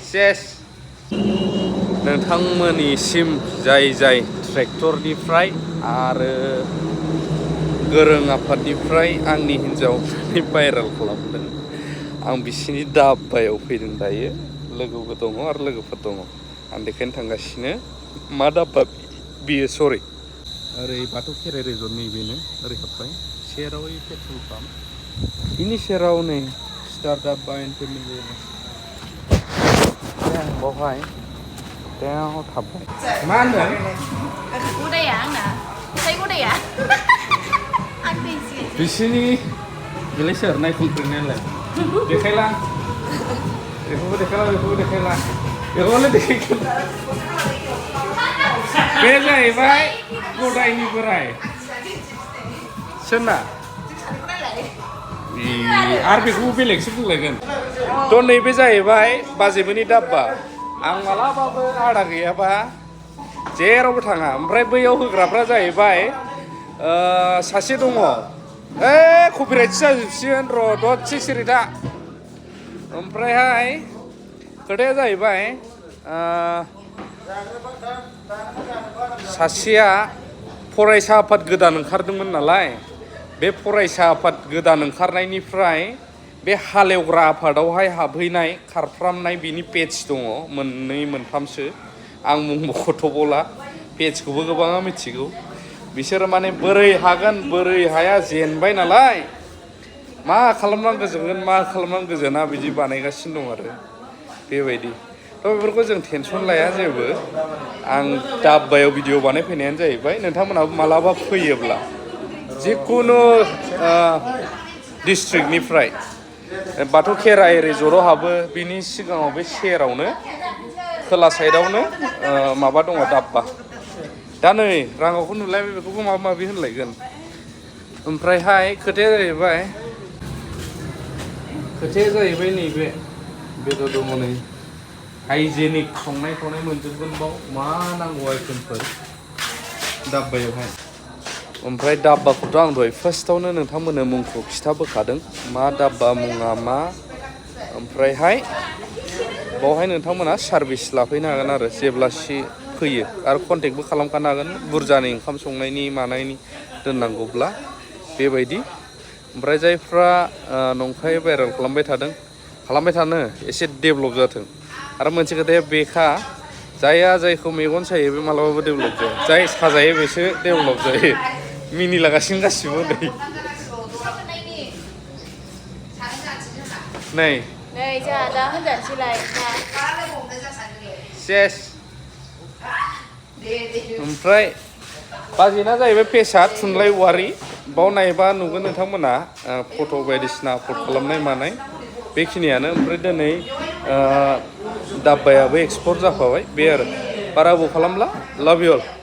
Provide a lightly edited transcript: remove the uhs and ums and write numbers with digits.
सेस नोंथांमोननिसिम जाय ट्रेक्टरनिफ्राय आरो गोरों आफादनिफ्राय आंनि हिन्जावनि भाइरेल खालामदों आं बिसिनि दाब्बायाव फैदों दायो लोगोबो दङ आरो लोगोफोर दङ आं देखायनो थांगासिनो मा दाब्बा बियो सरि ओरै बाथौ खेराइ रिजर्ट नैबेनो ओरै हाबबाय सेराव पेट्रल पाम्प बिनि सेराव नै स्टार दाब्बा एन्ड फेमिलि बावहाय बेयाव थाबबाय मा होनदों उदाया आंना फिथाइ उदाया बिसिनि बेलाय सोर नायफुंख्रेनायालाय देखायला बेखौबो देखायला बेखौलाय देखायला बे जाहैबाय गदायनि बोराय सोरना आरो बेखौबो बेलेगसो बुंलायगोन थ' नैबे जाहैबाय बाजेबोनि दाब्बा आं मालाबाबो आदा गैयाबा जेरावबो थाङा ओमफ्राय बैयाव होग्राफ्रा जाहैबाय सासे दङ कपिराइटसो जाजोबसिगोन र' दसे सिरि था ओमफ्रायहाय खोथाया जाहैबाय सासेया फरायसा आफाद गोदान ओंखारदोंमोन नालाय बे फरायसा आफाद गोदान ओंखारनायनिफ्राय बे हालेवग्रा आफादावहाय हाबहैनाय खारफ्रामनाय बिनि पेज दङ मोननै मोनथामसो आं मुं मख'थ'बला पेजखौबो गोबाङा मिथिगौ बिसोरो माने बोरै हागोन बोरै हाया जेनबाय नालाय मा खालामनांगौ गोजोनगोन मा खालामनांगौ गोजोना बिदि बानायगासिनो दं आरो बेबायदि थ' बेफोरखौ जों टेनसन लाया जेबो आं दाब्बायाव भिडिअ बानायफैनायानो जाहैबाय नोंथांमोनहाबो मालाबा फैयोब्ला जिखुनु डिस्ट्रिक्टनिफ्राय बाथौ खेराइ रिजर्टआव हाबो बिनि सिगाङाव बे सेरावनो खोला साइडआवनो माबा दङ दाब्बा दा नै राङावखौ नुलायबाय बेखौबो माबा माबि होनलायगोन ओमफ्रायहाय खोथाया जाहैबाय नैबे बेदर दङ नै हाइजेनिक संनाय खावनाय मोनजोबगोन बाव मा नांगौ आइटेमफोर दाब्बायावहाय ओमफ्राय दाब्बाखौथ' आं दहाय फार्स्टआवनो नोंथांमोननो मुंखौ खिथाबोखादों मा दाब्बा मुङा मा ओमफ्रायहाय बावहाय नोंथांमोना सार्भिस लाफैनो हागोन आरो जेब्लासि फैयो आरो कन्टेक्टबो खालामखानो हागोन बुरजानि ओंखाम संनायनि मानायनि दोननांगौब्ला बेबायदि ओमफ्राय जायफ्रा नंखाय भाइरेल खालामबाय थानो एसे डेभेलप जाथों आरो मोनसे खोथाया बेखा जायखौ मेगन सायो बे मालाबाबो डेभेलप जाया जाय साजायो बेसो डेभेलप जायो मिनिलागासिनो गासिबो नै जोंहा दा होनजानोसैलाय सेस ओमफ्राय बाजेना जाहैबाय पेसा थुनलाइ औवारि बाव नायबा नुगोन नोंथांमोना फट' बायदिसिना आपल'ड खालामनाय मानाय बेखिनियानो ओमफ्राय दिनै दाब्बायाबो एक्सपर्ट जाफाबाय बे आरो बारा गोबाव खालामला लाभ इउ अल